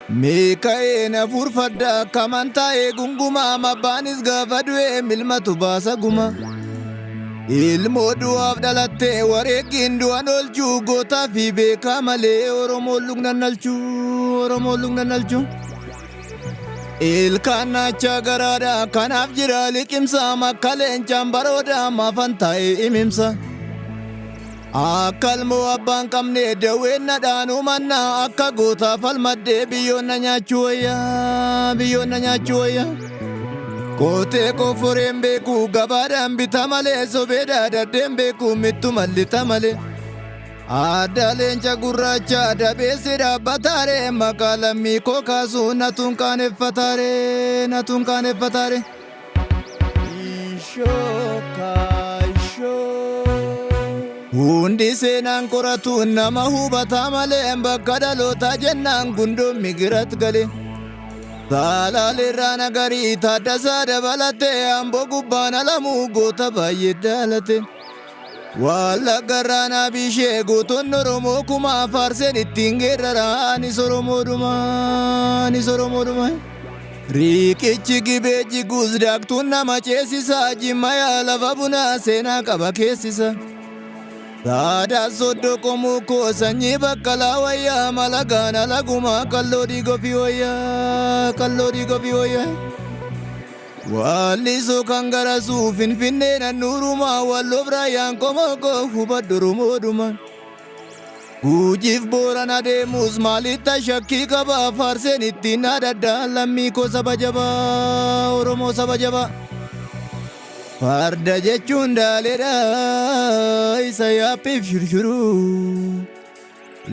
Meeka'ee na furfadda kaman taa'ee gungumaa abbaanis gaafa du'e milmatu baasa guma. Ilmoo du'aaf dhalattee wareeggiin du'an oolchuu gootaa fi beekaa malee Oromoon lugnan nalchuu Oromoon lugnan nalchuu. Ilkaan naachaa garaadha kanaaf jira liqimsa makka leencaan barooda maafan taa'ee imimsa. Akka ilmoo abbaan qabne dawween nadhaan uumanna akka gootaa falmaddee biyyoon na nyaachuu wayyaa biyyoon na nyaachuu wayyaa. Kootee koforeen beeku gabaadhaan bita malee sobeedhaa daddeen beeku mittu mallita malee. Adda leenca gurraacha dabeessi dhaabbataare maqaa lammii koo kaasuu natuun qaaneffataare natuun qaaneffataare. Hundi seenaan qoratu nama hubataa malee bakka dhalootaa jennaan gundoon migirat galee. Saalaalirraa nagarii Taaddasaa dabalatee amboo gubbaan alamuu goota baay'ee daalate. Wallaggarraa naabishee gootonni Oromoo kumaa faarseen ittiin geerraraa anis Oromoodhuma anis Oromoodhuma. Riiqichi gibee jiguus daaktuun nama ceesisa jimma yaa lafa bunaa seenaa qaba keessisa. Saadaa soddoo qomoo koo sanyii baqqalaa wayyaa malagaan alagumaa qalloo dhiigoo fi wayyaa qalloo dhiigoo fi wayyaa. Wallisoo kan garasuu finfinnee naannuurumaa walloof raayyaan qomoo koo hubadhu Oromoodhuma. Guujiif booran adeemus maalitti shakkii qaba faarseen ittiin adaddaa lammii koo saba jabaa Oromoo saba jabaa. Farda jechuun daaleedha isa yaaphiif shurshuru.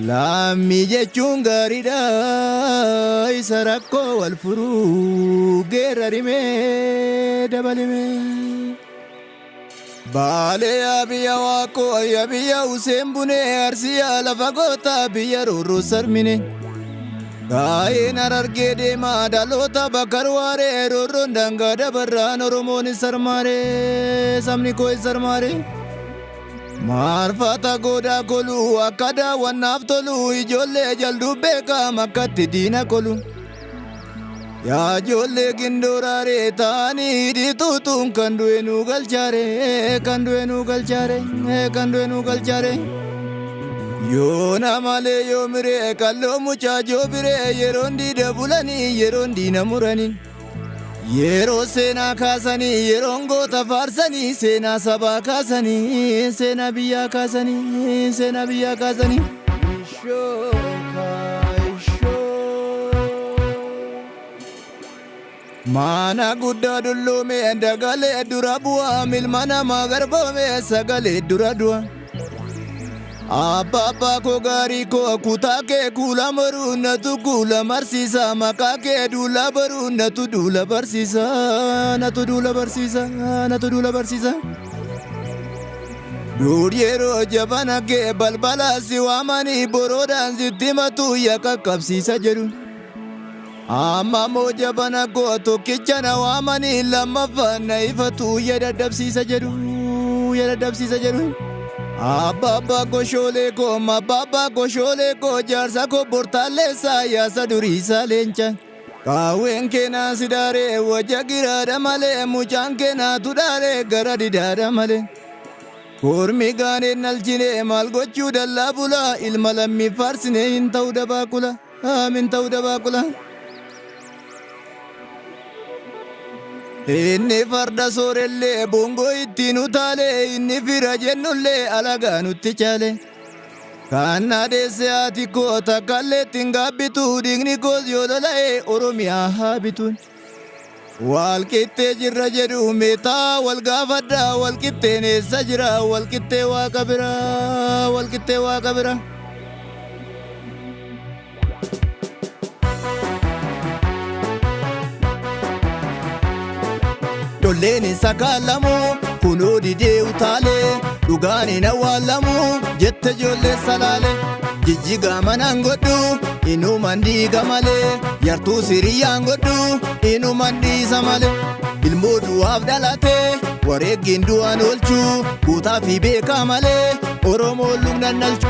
Lammii jechuun gaariidha isa rakkoo wal furu. Geerarimee dabalimee. Baalee yaa biyya Waaqoo yaa biyya Huseen Bunee Arsiyaa lafa gootaa biyya Roorroo Sarmine. Gaa'een Harargee deemaa dhaloota Bakar Waaree roorroon daangaa dabarraan Oromoon hin sarmaaree sabni koo hin sarmaaree. Maarfata goodaa koluu akka daawwannaaf tolu ijoollee jalduu beekaa makkatti diina kolu. Yaa ijoollee gindooraaree ta'anii hidhituutuun kan du'e nuu galchaaree kan du'e nuu galchaaree kan du'e nuu galchaaree. Yoona malee yoo miree qalloo mucaa joobiree yeroon diida bulanii yeroon diina muranii. Yeroo seenaa kaasanii yeroon goota faarsanii seenaa sabaa kaasanii seenaa biyyaa kaasanii seenaa biyyaa kaasanii. Mana guddaa dulloome dagalee dura bu'aa milma namaa garboome sagalee dura du'a. Abbaa abbaa koo gaarii koo kutaa kee kuula maruu natu kuula marsiisa maqaa kee duula baruu natu duula barsiisa natu duula barsiisa natu duula barsiisa. Dur yeroo jabana kee balbala si waamanii boroodhaan sitti himatu yakka qabsiisa jedhu. Amma immoo jabana koo tokkicha na waamanii lammaffaan na ifatu ya daddabsiisa jedhu ya daddabsiisa jedhu. Abbaa abbaa koshoolee koo abbaa abbaa koshoolee koo jaarsa koo bortaalleessaa yaasa duriisaa leenca. Kaawween keenaa si daaree wajja giraadha malee mucaan keenaa tudhaaree gara didaadha malee. Kormi gaaneen nalchine maal gochuu dallaa bulaa ilma lammii faarsine hin ta'u dabaaqula hin ta'u dabaaqula. Inni farda soorellee boongoo ittiin utaalee inni fira jennullee alagaa nutti caale. Kan na deesse haati koo takkaallee ittiin gaabbitu dhiigni koos yoo lola'e Oromiyaa haa bitu. Wal qixxee jirra jedhu meetaa wal gaafadha wal qixxeen eessa jira wal qixxee waaqa bira wal qixxee waaqa bira. Dolleen hin sakaalamu kunoo didee utaalee dhugaan hin awwaalamu jette ijoollee salaale. Jijjigaa manaan godhu inuman diiga malee yartuu siriyyaan godhu inuman dhiisa malee. Ilmoo du'aaf dhalate wareeggiin du'aan oolchuu guutaa fi beekaa malee Oromoon lugnan nalchu.